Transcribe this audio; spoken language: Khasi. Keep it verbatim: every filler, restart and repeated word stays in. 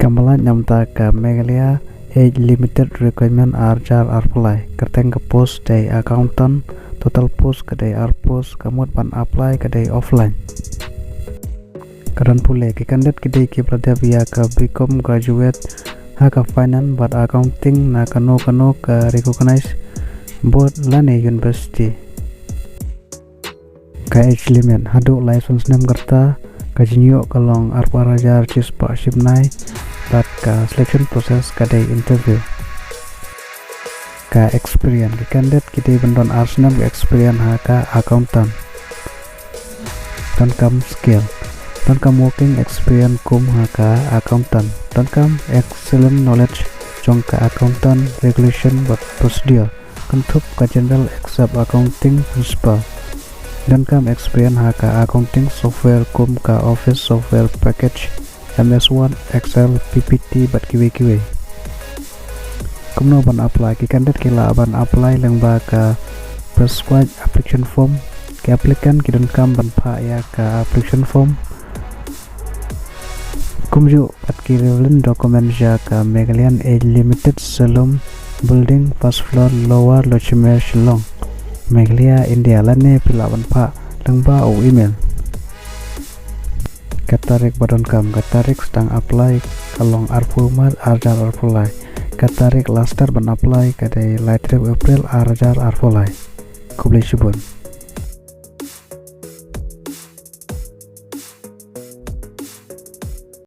Ka mlai namta ka Meghalaya Age Limited Requirement ar hajar arphew lai. Kyrteng ka post dei accountant, total post ka dei ar post, ka mut ban apply ka dei offline. Ka don pule ki candidate ki dei kiba la dep ïa ka B Com graduate ha ka finance bad accounting na kano kano ka recognized board lane university. Ka age limit haduh lai snem ka rta, ka jingïoh ka long arphew ar hajar shispah shibnai, bad ka selection process ka dei interview. Ka experience, ki candidate ki dei ban don ar snem ka experience ha ka accountant. Donkam skill, donkam working experience kum ha ka accountant. Donkam excellent knowledge jong ka accountant regulation bad procedure. Kynthup ka general except accounting principle. Donkam experience ha ka accounting software kum ka Office software package, M S Word, Excel, P P T bad kiwei kiwei. Kumno ban apply? Ki candidate ki lah ban apply lyngba ka prescribed application form. Ki applicant ki donkam ban phah ïa ka application form. Kumjuh pat ki relevant document sha ka Meghalayan Age Limited, Salem Building, first floor, Lower Lochimere, Shillong, Meghalaya, India, lane phi lah ban phah lyngba u email. Ka tarik ba donkam, ka tarik sdang apply ka long arphew March ar hajar arphew lai. Ka tarik last date ban apply ka dei lai tarik April ar hajar arphew lai. Khublei shibun.